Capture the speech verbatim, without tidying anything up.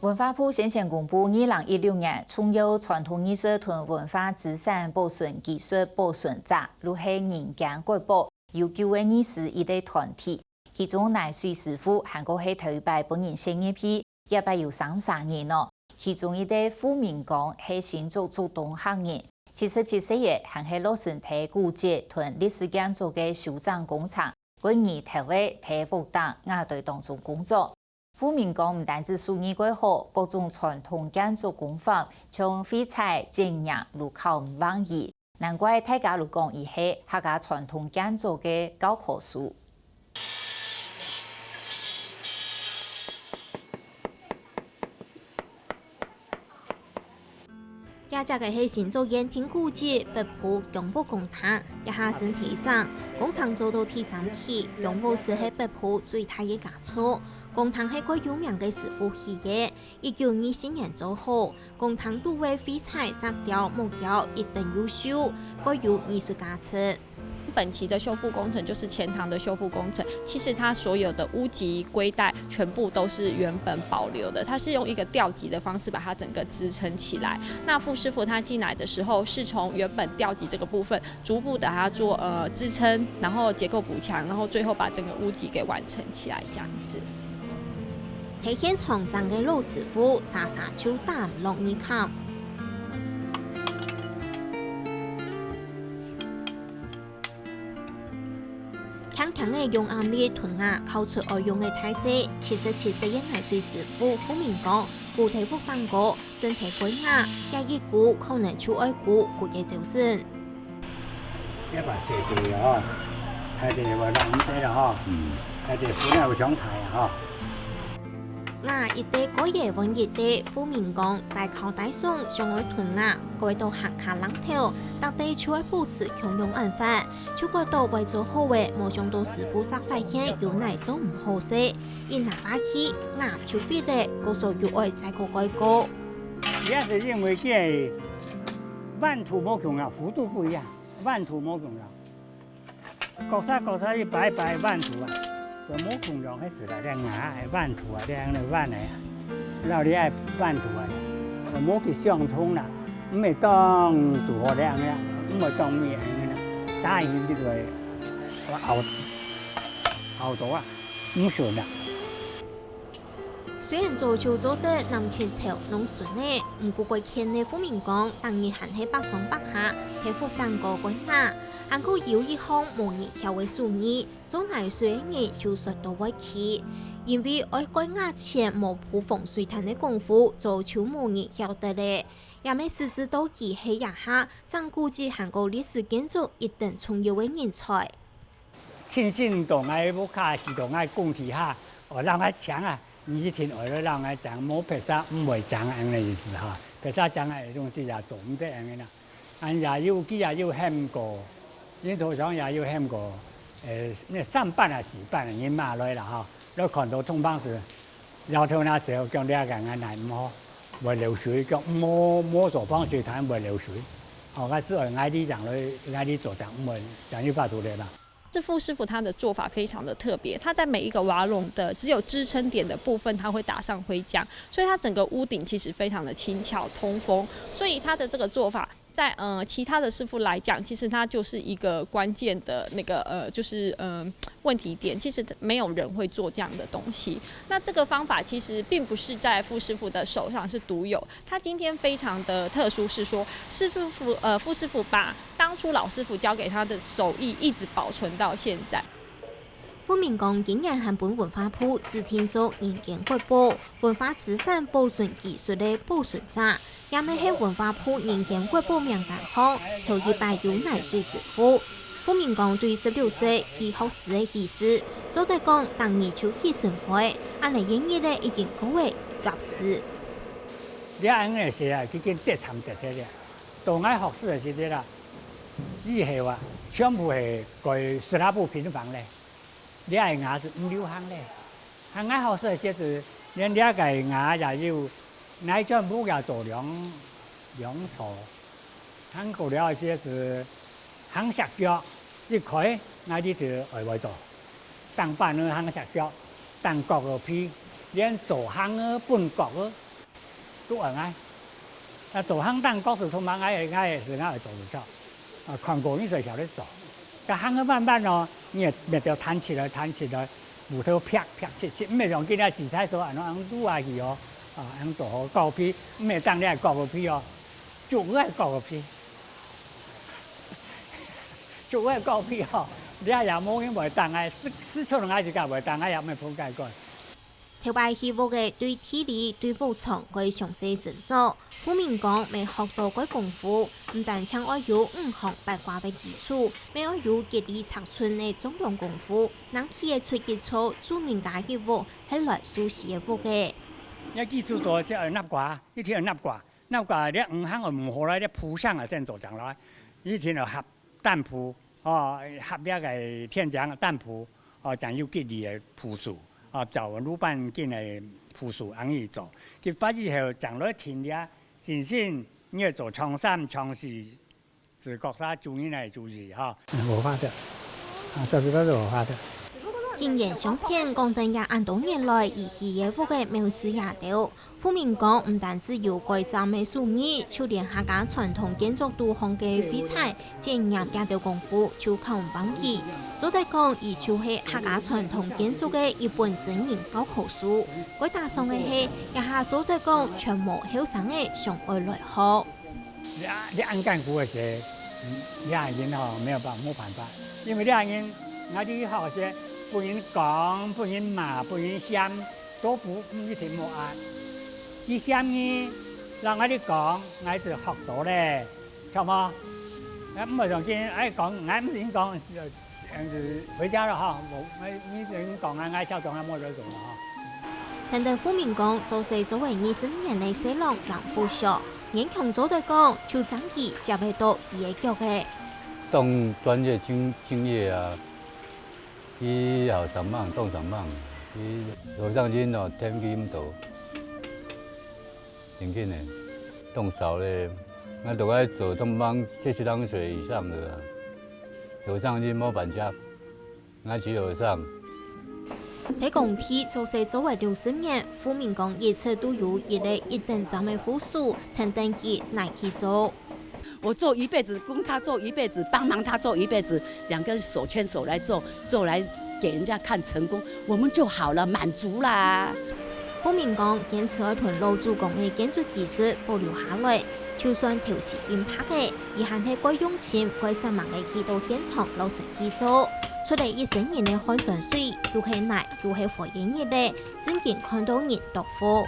文化部先前公布二零一六年重要傳統藝術同文化資產保存技術保存者，就係人間國寶，有九位藝師一個團體，其中泥水師傅還過係頭一擺分人選入去，這擺有三十人哦。其中一個傅明光係新竹竹東客人，七十七歲个還係落身在古蹟同歷史建築个修整工程，過日頭仔在屋頂瓦堆當中工作。 傅明光毋單止手藝蓋好，各種傳統建築工法，像繪彩、剪黏，就考毋贏佢。難怪大家就講佢係客家傳統建築个教科書。 這隻个係新竹縣定古蹟北埔姜屋公廳，這下正在整。工程做到第三期，姜屋就係北埔最大个家族。公廳係蓋有名个師傅起个，一九二四年做好。公廳肚个繪彩、石雕、木雕一等優秀，蓋有藝術價值。 本期的修復工程就是錢塘的修復工程，其實它所有的屋脊、歸帶全部都是原本保留的，它是用一個吊脊的方式把它整個支撐起來。那傅師傅他進來的時候，是從原本吊脊這個部分逐步的它做呃支撐，然後結構補強，然後最後把整個屋脊給完成起來這樣子。在現場整个老師傅，儕儕就打毋落二坎。 輕輕个用頷力同瓦敲出愛用个大細，七十七歲个泥水師傅傅明光，跍在屋頂高，正在蓋瓦，這一跍可能就愛跍幾個朝晨。這把細个哦，大个我弄毋得了哈，嗯，大个本來有像大啊哈。 瓦一垤蓋仔換一垤，傅明光大敲大送，想愛同瓦蓋到還較䟓頭，逐垤就愛保持共樣恁闊，就蓋到會做好个，無想到師傅煞發現有哪做毋好勢，一拿瓦去，瓦就必咧，故所又愛再過蓋過。也係因為佢个彎度無共樣，幅度不一樣，彎度無共樣。 各儕各儕一擺一擺彎度啊，就無共樣个時來，這瓦个彎度啊，這樣个彎个啊，摎你愛彎度啊，就無去相同啦，毋會當拄好這樣个，毋會當咩个啦，打贏你就會拗，拗到啊，毋順啦。 雖然早就做得揇盡頭攏順个，毋過蓋譴个傅明光，逐日還係百上百下，在屋頂高蓋瓦，還過有一項無人曉个手藝，做泥水个人就說到會跍，因為愛蓋瓦前無鋪防水毯个功夫，早就無人曉得咧。也乜使得到佢係這下整古蹟還過歷史建築一等重要个人才。 親身到𠊎屋下，去到𠊎工地下，哦，摎𠊎請啊，你一定愛來摎𠊎請，無別儕毋會請恁个意思哈。別儕請啊，這種事也做毋得恁个啦。恁也有，佢也有喊過，因頭上也有喊過，誒，該三班啊、四班啊人馬來啦哈，來看到通房時，搖頭那走，講這个恁樣毋好，會漏水，講無，無做防水毯會漏水。哦，該係愛𠊎哩正來，𠊎哩做正毋會，正有法度咧啦。 這傅師傅他的做法非常的特別，他在每一個瓦攏的只有支撐點的部分，他會打上灰漿，所以他整個屋頂其實非常的輕巧通風，所以他的這個做法在呃其他的師傅來講，其實它就是一個關鍵的那個呃就是呃問題點，其實沒有人會做這樣的東西。那這個方法其實並不是在傅師傅的手上是獨有，他今天非常的特殊，是說師傅傅呃傅師傅把 當初老師傅教給他的手藝一直保存到現在。傅明光今年還分文化部指定做人間國寶、文化資產保存技術个保存者，也乜係文化部人間國寶名單項頭一擺有泥水師傅。傅明光對十六歲起學師个起始，做得講逐日就起晨會，恁樣一日仔已經過了幾次。這恁樣个事啊，已經得慘得忒了。 到𠊎學師个時節啦，以後啊，全部係蓋十來部平房咧。這个瓦係毋流行咧。還𠊎學師个時節，連這个瓦也有，𠊎全部也做兩，兩座。還過了个時節，夯石腳，一開，𠊎這就愛會做。當板个夯石腳，當角个皮，連做夯个、分角个，都愛𠊎。啊，做行當角色，同埋𠊎，𠊎，𠊎會做毋著。啊，看過你就曉得做。該行个慢慢哦，你會面對彈起來，彈起來，骨頭啪啪切切，毋係像今日自在所恁樣，恁樣揬下去哦。啊，恁樣做好割皮，毋係當你愛割个皮哦，就愛割个皮。就愛割皮哦，你也無人會當𠊎，死，死出來自家會當𠊎，也毋係碰該个。 頭擺起屋个對地理、對屋場愛詳細斟酌。傅明光乜學到該功夫，毋單淨愛有五行八卦个基礎，乜愛有吉利尺寸个丈量功夫，正起得出一座主人家个屋，係來舒適个屋个。你基礎做就愛納卦，一定愛納卦，納卦這五行愛毋好來，這鋪上啊，正做正來，一定愛合 擔鋪，哦，合這个天井擔鋪，哦，正有吉利个鋪數，哦，照魯班經个鋪數恁樣做。佢發以後，將來停這，真正你愛做長衫、長四，自覺啥主人來主意，哈。我畫的，啊，這个都是我畫的。經驗相片，講等這恁多年來，佢起个屋个貌似也兜， 傅明光毋單止有改正个手藝，就連客家傳統建築肚項个廢材、剪黏這兜功夫就較毋忘記。做得講，佢就係客家傳統建築个一本真人教科書。該打爽个係，這下做得講全無後生个想愛來學。你恁，你恁艱苦个事，嗯，這下人吼，沒有辦法，無辦法，因為這下人，𠊎去學个時，分人講，分人罵，分人嫌， 都毋，毋一定無愛。佢嫌你，摎𠊎兜講，𠊎就學到咧，著無？𠊎毋會像今日，哎，講，𠊎毋係講，呃，回家了哈，我，𠊎，你，你講啊，𠊎小講啊，無得做了哈。跈等傅明光做事做了二十年个細郎林富祥，勉強做得講，就爭佢接會到佢个腳个。當專業敬，敬業啊， 佢後生猛，當生猛，佢後生人哦，添佢毋到，真緊个，當少咧。𠊎都愛做，都毋係七十零歲以上个啊，後生人無辦法，𠊎只有後生。在工地做事做了六十年，傅明光一直都有一個一等正个副手，跈等佢來去做。 我做一輩子，供他做一輩子，幫忙他做一輩子，兩個人手牽手來做，做來給人家看成功，我們就好了，滿足啦。傅明光堅持愛同老祖公个建築技術保留下來，就算頭時變白个，佢還係蓋用心、蓋煞猛个去到現場落實去做，出了一身人个汗酸水，又係泥又係火个日仔，正經看到人著火。